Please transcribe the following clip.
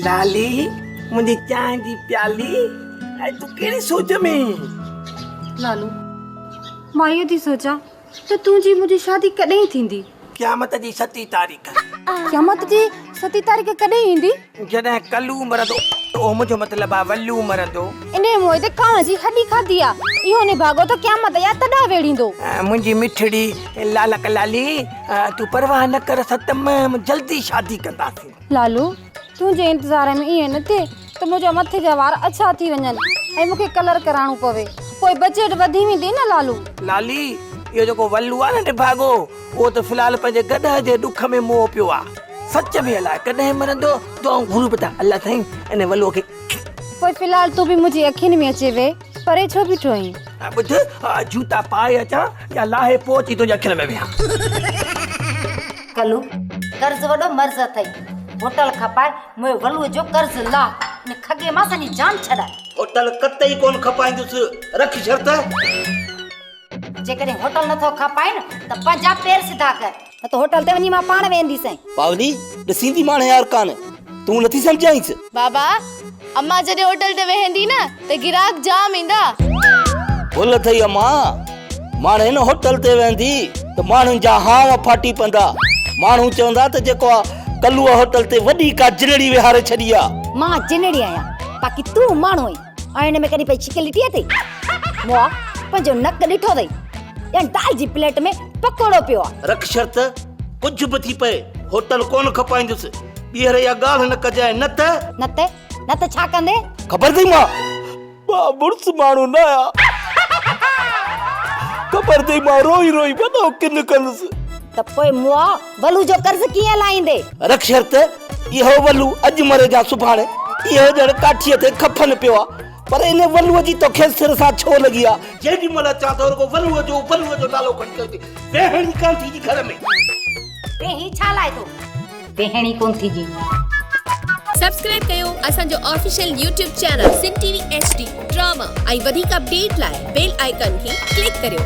لالي، منهنجي چانهه جي پيالي، اڄ تون ڪهڙي سوچ ۾ آهين؟ لالو، مان اهو ٿي سوچان ته تنهنجي منهنجي شادي ڪڏهن ٿيندي؟ قيامت جي ستين تاريخ. قيامت جي ستين تاريخ ڪڏهن ايندي؟ جڏهن ڪلو مرندو، او منهنجو مطلب آ ولو مرندو. انهيء موئي تي ڪانء جي هڏي کاڌي آ. اهو نڀاڳو ته قيامت جا تڏا ويڙهيندو. منهنجي مٺڙي لالڪ لالي، تون پرواهه نه ڪر اسان تمام جلدي شادي ڪنداسين. لالو، تنهنجي انتظار ۾ ائين نه ٿئي ته منهنجا مٿي جا وار اڇا ٿي وڃن ۽ مون کي ڪلر ڪرائڻو پوي. پوء بجيٽ وڌي ويندي نه لالو. لالي، اهو جيڪو ولو آ نه نڀاڳو، اهو ته في الحال پنهنجي گڏهه جي ڏک ۾ موهه پيو آ. سچ ۾ الاء ڪڏهن مرندو، دعائون گهرون پيا ته الله سائين ان ولوء کي. پوء في الحال تون به منهنجي اکين ۾ اچي ويهه، پري ڇو بيٺو آهين؟ ٻڌ، جوتا پائي اچان يا لاهي پوء اچي تنهنجي اکين ۾ ويهان؟ ڪلو، قرض وڏو مرض اٿئي. هوٽل کپائي منهنجي ولوء جو قرض لاهه. ان کڳي مان سڄي جان ڇڏاء. هوٽل قطعي ڪونه کپائيندس، رک شرط. جيڪڏهن هوٽل نٿو کپائين ته پنهنجا پير سڌا ڪر، نه ته هوٽل تي وڃي مان پاڻ ويهنديسين. پاولي، ڏسيندي ماڻهي يار ڪانه، تون نٿي سمجهائينس. بابا، امان جڏهن هوٽل تي ويهندي نه ته گراهڪ جام ايندا. ڀل اٿئي امان، ماڻهي نه هوٽل تي ويهندي ته ماڻهن جا هانء ڦاٽي پوندا. ماڻهو چوندا ته جيڪو آ ڪلوء هوٽل تي وڏي ڪا جنڙي ويهاري ڇڏي آ. مان جنڙي آهيان، باقي تون ماڻهو آهين. ۽ ان ۾ ڪڏهن پئي ڇڪ لٽي اٿئي؟ مئا، پنهنجو نڪ ڏٺو اٿئي؟ ڄڻ دال جي پليٽ ۾ پڪوڙو پيو آ. رک شرط، ڪجهه به ٿي پئي، هوٽل ڪونه کپائيندس. ٻيهر اها ڳالهه نه ڪجانء، نه ته. نه ته؟ نه ته ڇا ڪندين؟ خبر اٿئي مان مان مڙس ماڻهو نه آهيان. خبر اٿئي مان روئي روئي وڏو ڪن ڪندس. ته پوء مئا، ولو جو قرض ڪيئن لاهيندين؟ رک شرط، اهو ولو اڄ مري جا سڀاڻي، اهو ڄڻ ڪاٺيء تي کڦن پيو آ، پر ان ولوء جي توکي سر سان ڇو لڳي آ؟ جيڏي مهل اچان ٿو رڳو ولوء جو ولوء جو نالو کڻي ٿو اچي، ويهڻ ئي ڪانه ٿي جي گهر ۾. ويهين ڇا لاء ٿو؟ ويهڻ ئي ڪونه ٿي جي. سبسڪرائب ڪيو اسان جو official YouTube channel Sindh T V H D drama ۽ وڌيڪ اپڊيٽ لاء بيل آئيڪان کي ڪلڪ ڪريو.